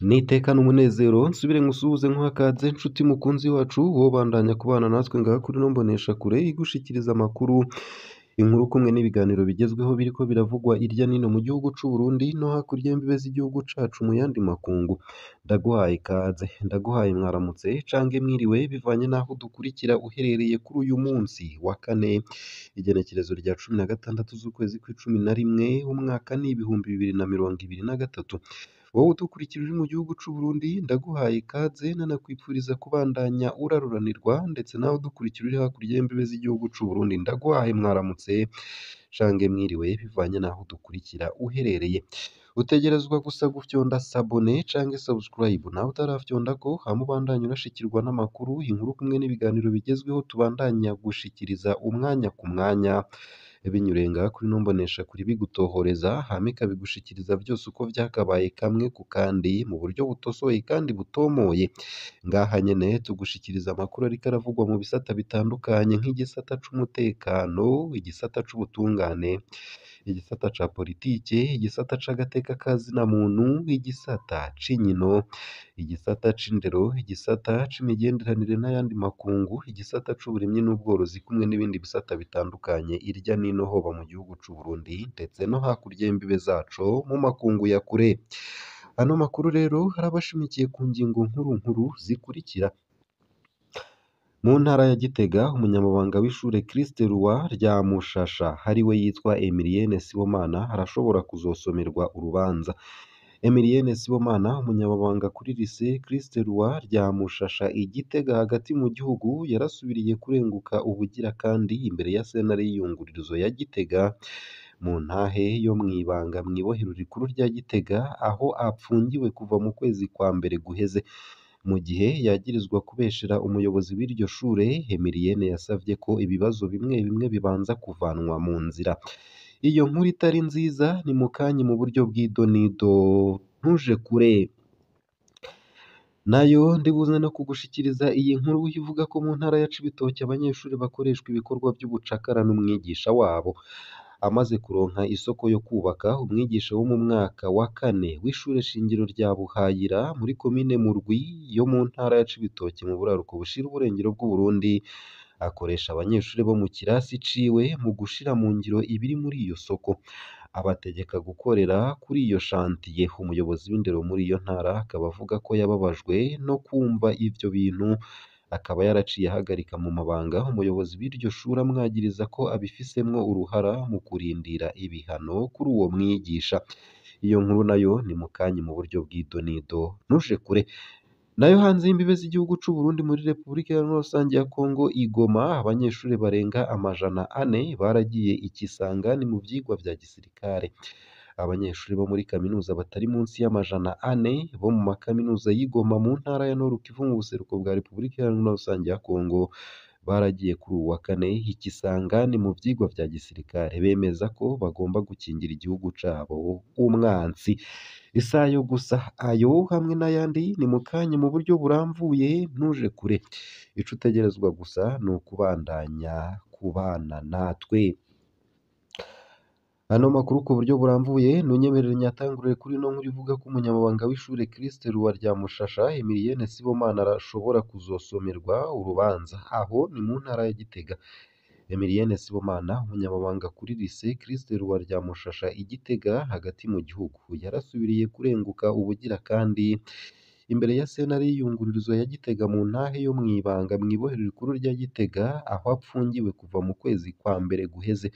Nitekane umunezero nsubire nkusuhuze nkuhe ikaze nshuti mukunzi wacu wowe ubandanya kubana natwe ngaha kuri ino mboneshakure igushikiriza amakuru, inkuru kumwe n'ibiganiro bigezweho biriko biravugwa irya nino mu gihugu c'u Burundi no hakurya y'imbibe z'igihugu cacu mu yandi makungu. Ndaguhaye ikaze, ndaguhaye mwaramutse canke mwiriwe bivanye n'aho udukurikira uherereye kuri uyu munsi wa kane, igenekerezo rya 16 z'ukwezi kw'icumi na rimwe, umwaka ni 2023. Wowe udukurikira uri mu gihugu c'u Burundi ndaguhaye ikaze nanakwipfuriza kubandanya uraruranirwa, ndetse nawe udukurikira uri hakurya y'imbibe z'igihugu c'u Burundi ndaguhaye mwaramutse canke mwiriwe bivanye n'aho udukurikira uherereye. Utegerezwa gusa gufyonda s'abonner canke subscribe nawe utarafyondako, hama ubandanye urashikirwa n'amakuru, inkuru kumwe n'ibiganiro bigezweho tubandanya gushikiriza umwanya ku mwanya, binyuriye ngaha kuri ino mboneshakure ibigutohoreza, hama ikabigushikiriza vyose uko vyakabaye kamwe ku kandi mu buryo butosoye kandi butomoye. Ngaha nyene tugushikiriza amakuru ariko aravugwa mu bisata bitandukanye nk'igisata c'umutekano, igisata c'ubutungane, igisata ca politike, igisata c'agateka ka zina muntu, igisata c'inkino, igisata c'indero, igisata c'imigenderanire n'ayandi makungu, igisata c'uburimyi n'ubworozi kumwe n'ibindi bisata bitandukanye irya nino hoba mu gihugu c'u Burundi ndetse no hakurya y'imbibe zaco mu makungu ya kure. Ano makuru rero araba ashimikiye ku ngingo nkuru nkuru zikurikira: Mu ntara ya Gitega, umunyamabanga w'ishure Christ Roi rya Mushasha ariwe yitwa Emilienne Sibomana arashobora kuzosomerwa urubanza. Emilienne Sibomana, umunyamabanga kuri lycée Christ Roi rya Mushasha i Gitega hagati mu gihugu, yarasubiriye kurenguka ubugira kandi imbere ya sentare y'iyungururizo ya Gitega mu ntahe yo mw'ibanga mw'ibohero rikuru rya Gitega, aho apfungiwe kuva mu kwezi kwa mbere guheze. Mu gihe yagirizwa kubeshera umuyobozi w'iryo shure, Emilienne yasavye ko ibibazo bimwe bimwe bibanza kuvanwa mu nzira. Iyo nkuru itari nziza ni mukanya mu buryo bw'idonido, ntuje kure. Nayo ndibuze no kugushikiriza iyi nkuru ivuga ko mu ntara ya Cibitoke abanyeshuri bakoreshwa ibikorwa vy'ubucakara n'umwigisha wabo. Amaze kuronka isoko yo kubaka, umwigisha wo mu mwaka wa kane w'ishure shingiro rya Buhayira muri komine Murwi yo mu ntara ya Cibitoke mu buraruko bushira uburengero bw'Uburundi, akoresha abanyeshuri bo mu kirasi ciwe mu gushira mu ngiro ibiri muri iyo soko, abategeka gukorera kuri iyo shantiye. Umuyobozi w'indero muri iyo ntara akaba avuga ko yababajwe no kumva ivyo bintu, akaba yaraciye ahagarika mu mabanga umuyobozi w'iryo shure amwagiriza ko abifisemwo uruhara mu kurindira ibihano kuri uwo mwigisha. Iyo nkuru nayo ni mukanya mu buryo bw'idonido, ntuje kure. Nayo hanze y'imbibe z'igihugu c'u Burundi muri Repubulika Iharanira Rusangi ya Kongo i Goma, abanyeshuri barenga 400 baragiye i Kisangani mu vyigwa vya gisirikare. Abanyeshuri bo muri kaminuza batari munsi y'400 bo mu makaminuza y'i Goma mu ntara ya Nord Kivu mu buseruko bwa Repubulika Iharanira Rusangi ya Kongo baragiye kuri uwu wa kane i Kisangani mu vyigwa vya gisirikare, bemeza ko bagomba gukingira igihugu cabo umwansi. Isayo gusa ayo hamwe n'ayandi ni mukanya mu buryo buramvuye, ntuje kure. Ico utegerezwa gusa ni ukubandanya kubana natwe. Ano makuru ku buryo burambuye ntunyemerere nyatangurire kuri ino nkuru ivuga ko umunyamabanga w'ishure Christ Roi rya Mushasha Emilienne Sibomana arashobora kuzosomerwa urubanza. Aho ni mu ntara ya Gitega. Emilienne Sibomana, umunyamabanga kuri lycée Christ Roi rya Mushasha i Gitega hagati mu gihugu, yarasubiriye kurenguka ubugira kandi imbere ya sentare y'iyungururizo ya Gitega mu ntahe yo mw'ibanga mw'ibohero rikuru rya Gitega, aho apfungiwe kuva mu kwezi kwa mbere guheze.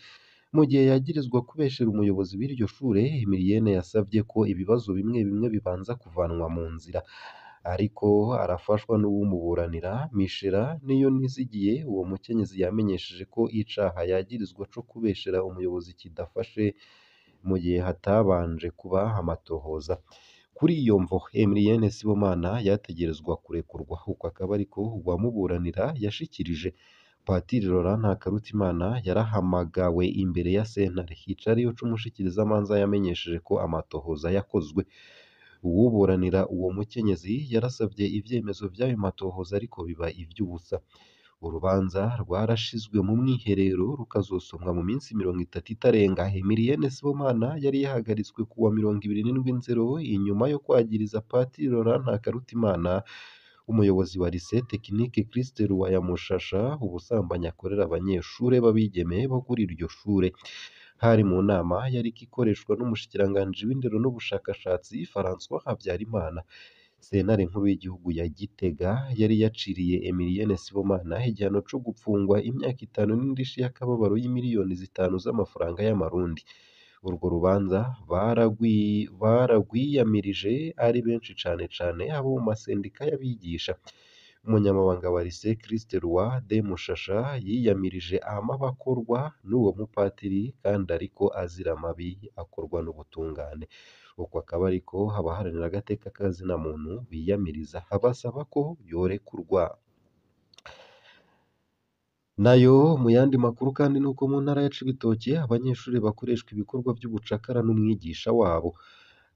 Mu gihe yagirizwa kubeshera umuyobozi w'iryo shure, Emilienne yasavye ko ibibazo bimwe bimwe bibanza kuvanwa mu nzira, ariko arafashwa n'uwumuburanira Michela Niyonizigiye. Uwo mukenyezi yamenyesheje ko icaha yagirizwa co kubeshera umuyobozi kidafashe mu gihe hatabanje kuba amatohoza. Kuri iyo mvo, Emilienne Sibomana yategerezwa kurekurwa, uko akaba ariko uwamuburanira yashikirije. Patiri Laurent Ntakarutimana yarahamagawe imbere ya sentare, icariyo c'umushikirizamanza yamenyesheje ko amatohoza yakozwe. Uwuburanira uwo mukenyezi yarasavye ivyemezo vy'ayo matohoza ariko biba ivy'ubusa. Urubanza rwarashizwe mu mwiherero rukazosomwa mu minsi 30 itarenga. Emilienne Sibomana yari yahagaritswe kuwa 27 Nzero inyuma yo kwagiriza Patiri Laurent Ntakarutimana, umuyobozi wa Lycée Technique Christ Roi ya Mushasha, ubusambanyi akorera abanyeshure b'abigeme bo kuri iryo shure. Hari mu nama yariko ikoreshwa n'umushikiranganji w'indero n'ubushakashatsi François Habyarimana. Sentare nkuru y'igihugu ya Gitega yari yaciriye Emilienne Sibomana igihano co gupfungwa imyaka 5 n'indishi y'akababaro y'imiliyoni 5 z'amafaranga y'amarundi. Urwo rubanza baragwiyamirije ari benshi cane cane abo mu masendika y'abigisha. Umunyamabanga wa Lycée Christ Roi de Mushasha yiyamirije amabi akorwa n'uwo mupatiri kandi ariko azira amabi akorwa n'ubutungane. Uko akaba ariko abaharanira agateka ka zina muntu biyamiriza, basaba ko yorekurwa. Nayo mu yandi makuru kandi nuko mu ntara ya Cibitoke abanyeshuri bakoreshwa ibikorwa vy'ubucakara n'umwigisha wabo.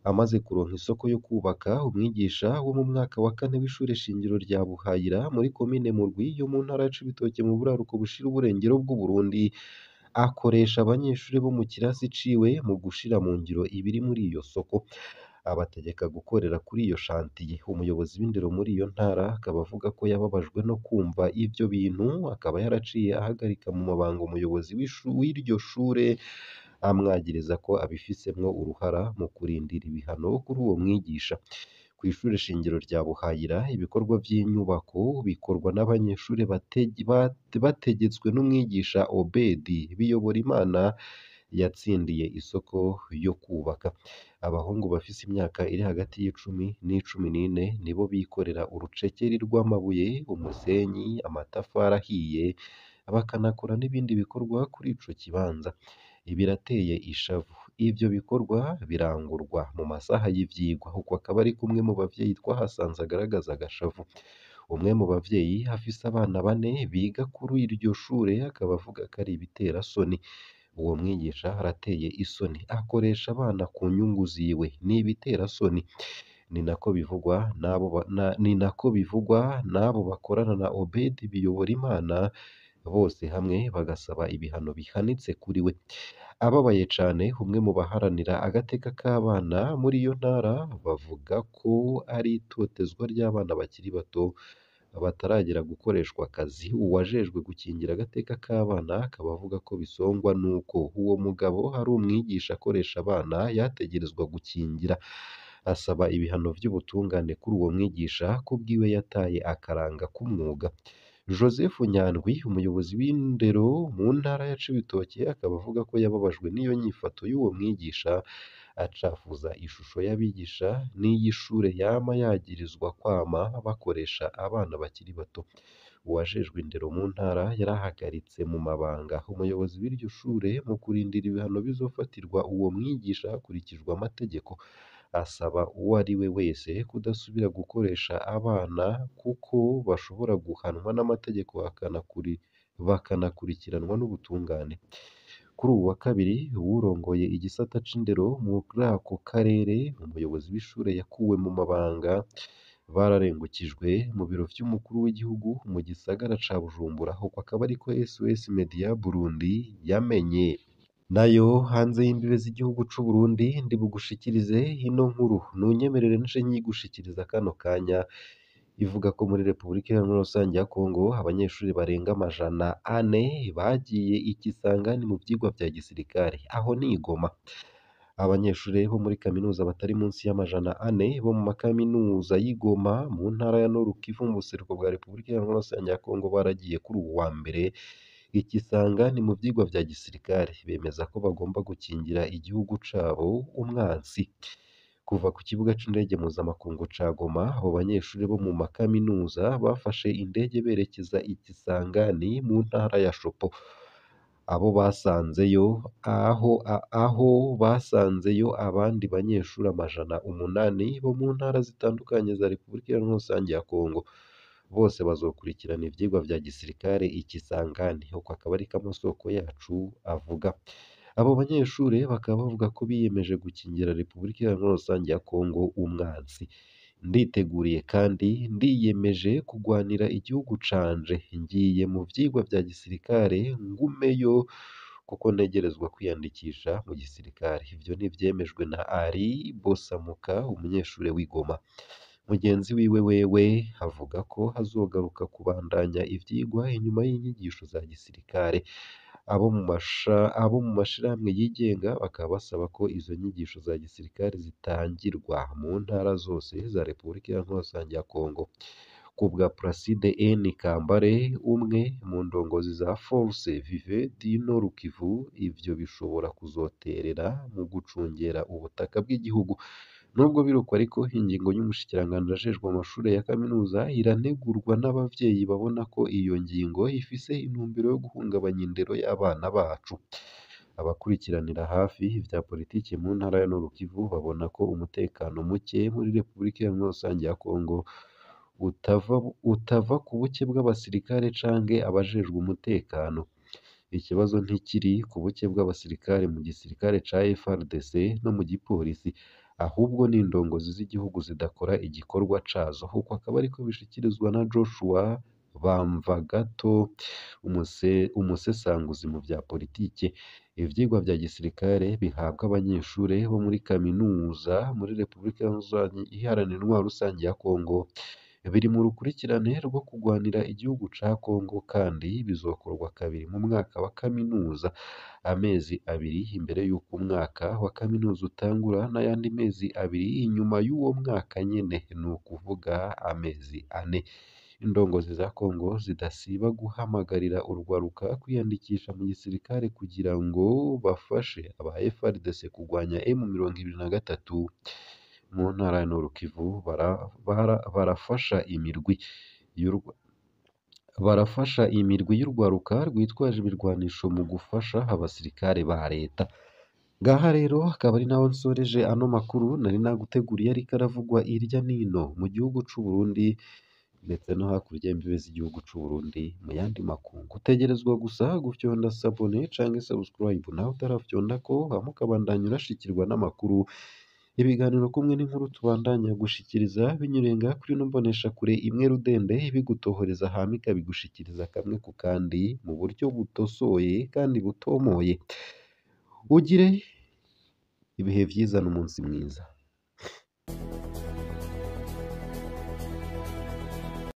Amaze kuronka isoko yo kubaka, umwigisha wo mu mwaka wa kane w'ishure shingiro rya Buhayira muri komine Murwi yo mu ntara ya Cibitoke mu buraruko bushira uburengero bw'Uburundi, akoresha abanyeshuri bo mu kirasi ciwe mu gushira mu ngiro ibiri muri iyo soko, abategeka gukorera kuri iyo shantiye. Umuyobozi w'indero muri iyo ntara akaba avuga ko yababajwe no kumva ivyo bintu, akaba yaraciye ahagarika mu mabanga umuyobozi w'iryo shure, amwagiriza ko abifisemwo uruhara mu kurindira ibihano kuri uwo mwigisha. Kw'ishure shingiro rya Buhayira ibikorwa vy'inyubako bikorwa n'abanyeshure bategetswe n'umwigisha Obedi Biyoborimana yatsindiye isoko yo kubaka. Abahungu bafise imyaka iri hagati y'icumi n'icumi n'ine nibo bikorera urucekeri rw'amabuye, umusenyi, amatafari ahiye, bakanakora n'ibindi bikorwa kuri ico kibanza. Birateye ishavu. Ivyo bikorwa birangurwa mu masaha y'ivyigwa. Uko akaba ari kumwe mu bavyeyi twahasanze agaragaza agashavu. Umwe mu bavyeyi afise abana bane biga kuri iryo shure akaba avuga ko ari ibiterasoni. Uwo mwigisha arateye isoni, akoresha abana ku nyungu ziwe, ni ibiterasoni. Ni nako bivugwa n'abo ni nako bivugwa n'abo bakorana na Obedi Biyoborimana, bose hamwe bagasaba ibihano bihanitse kuri we. Ababaye cane, umwe mu baharanira agateka k'abana muri iyo ntara bavuga ko ari itotezwa ry'abana bakiri bato bataragera gukoreshwa akazi. Uwajejwe gukingira agateka k'abana akaba avuga ko bisongwa n'uko uwo mugabo ari umwigisha akoresha abana yategerezwa gukingira. Asaba ibihano vy'ubutungane kuri uwo mwigisha kubwiwe yataye akaranga k'umwuga. Joseph Nyandwi, umuyobozi w'indero mu ntara ya Cibitoke, akaba avuga ko yababajwe n'iyo nyifato y'uwo mwigisha acafuza ishusho y'abigisha n'iy'ishure yama yagirizwa kwama bakoresha abana bakiri bato. Uwajejwe indero mu ntara yarahagaritse mu mabanga umuyobozi w'iryo shure mu kurindira ibihano bizofatirwa uwo mwigisha hakurikijwe amategeko. Asaba uwo ari we wese kudasubira gukoresha abana kuko bashobora guhanwa n'amategeko bakanakurikiranwa n'ubutungane. Kuri uwu wa kabiri, uwurongoye igisata c'indero muri ako karere, umuyobozi w'ishure yakuwe mu mabanga, bararengukijwe mu biro vy'umukuru w'igihugu mu gisagara ca Bujumbura. Uko akaba ariko SOS Media Burundi yamenye. Nayo hanze y'imbibe z'igihugu c'Uburundi ndibugushikirize ino nkuru, nunyemerere nce nyigushikiriza kano kanya, ivuga ko muri Repubulika Iharanira Rusange ya Kongo abanyeshuri barenga 400 bagiye i Kisangani mu vyigwa vya gisirikare, aho ni i Goma. Abanyeshuri bo muri kaminuza batari munsi y'400 bo mu makaminuza y'i Goma mu ntara ya Nord Kivu mu buseruko bwa Repubulika Iharanira Rusange ya Kongo baragiye kuri uwu wa mbere i Kisangani mu vyigwa vya gisirikare, bemeza ko bagomba gukingira igihugu cabo umwansi. Kuva ku kibuga c'indege mpuzamakungu ca Goma, abo banyeshuri bo mu makaminuza bafashe indege berekeza i Kisangani mu ntara ya Shopo. Abo basanzeyo aho basanzeyo abandi banyeshuri 800 bo mu ntara zitandukanye za Repubulika Iharanira Rusange ya Kongo. Bose bazokurikirana ivyigwa vya gisirikare i Kisangani. Uko akaba ariko amasoko yacu avuga. Abo banyeshure bakaba bavuga ko biyemeje gukingira Repubulika Iharanira Rusange ya Kongo umwansi. Nditeguriye kandi ndiyemeje kugwanira igihugu canje, ngiye mu vyigwa vya gisirikare ngumeyo kuko ntegerezwa kwiyandikisha mu gisirikare. Ivyo ntivyemejwe na Ali Bosamuka, umunyeshure w'i Goma. Mugenzi wiwe wewe avuga ko azogaruka kubandanya ivyigwa inyuma y'inyigisho za gisirikare. Abo mu mashirahamwe yigenga bakaba basaba ko izo nyigisho za gisirikare zitangirwa mu ntara zose za Repubulika Iharanira Rusange ya Kongo. Kubwa Placide N Kambare, umwe mu ndongozi za Force Vive du Nord Kivu, ivyo bishobora kuzoterera mu gucungera ubutaka bw'igihugu. Nubwo biruko ariko, ingingo y'umushikiranganji ajejwe amashure ya kaminuza iranegurwa n'abavyeyi babona ko iyo ngingo ifise intumbero yo guhungabanya indero y'abana bacu. Abakurikiranira hafi ivya politike mu ntara ya Nord Kivu babona ko umutekano muke muri Repubulika Iharanira Rusange ya Kongo utava ku buke bw'abasirikare canke abajejwe umutekano. Ikibazo ntikiri ku buke bw'abasirikare mu gisirikare ca FARDC no mu gipolisi, ahubwo ni indongozi z'igihugu zidakora igikorwa cazo. Uko akaba ariko bishikirizwa na Joshua Bamvagato, umusesanguzi mu vya politike. Ivyigwa vya gisirikare bihabwa abanyeshure bo muri kaminuza muri Repubulika Iharanira Intwaro Rusange ya Kongo biri mu rukurikirane rwo kugwanira igihugu ca Kongo, kandi bizokorwa kabiri mu mwaka wa kaminuza, amezi abiri imbere y'uko umwaka wa kaminuza utangura n'ayandi mezi abiri inyuma y'uwo mwaka nyene, ni ukuvuga amezi ane. Indongozi za Kongo zidasiba guhamagarira urwaruka kwiyandikisha mu gisirikare kugira ngo bafashe aba FARDC kugwanya M23 mu ntara ya Nord Kivu. Barafasha imirwi y'urwaruka rwitwaje ibirwanisho mu gufasha abasirikare ba leta. Ngaha rero akaba ari naho nsoreje ano makuru nari naguteguriye ariko aravugwa irya nino mu gihugu c'u Burundi ndetse no hakurya y'imbibe z'igihugu c'u Burundi mu yandi makungu. Utegerezwa gusa gufyonda sabone canke subscribe nawe utarafyondako, hama ukabandanya urashikirwa n'amakuru, ibiganiro kumwe n'inkuru tubandanya gushikiriza binyuriye ngaha kuri ino mboneshakure imwe rudende ibigutohoreza hama ikabigushikiriza kamwe ku kandi mu buryo butosoye kandi butomoye. Ugire ibihe vyiza n'umunsi mwiza.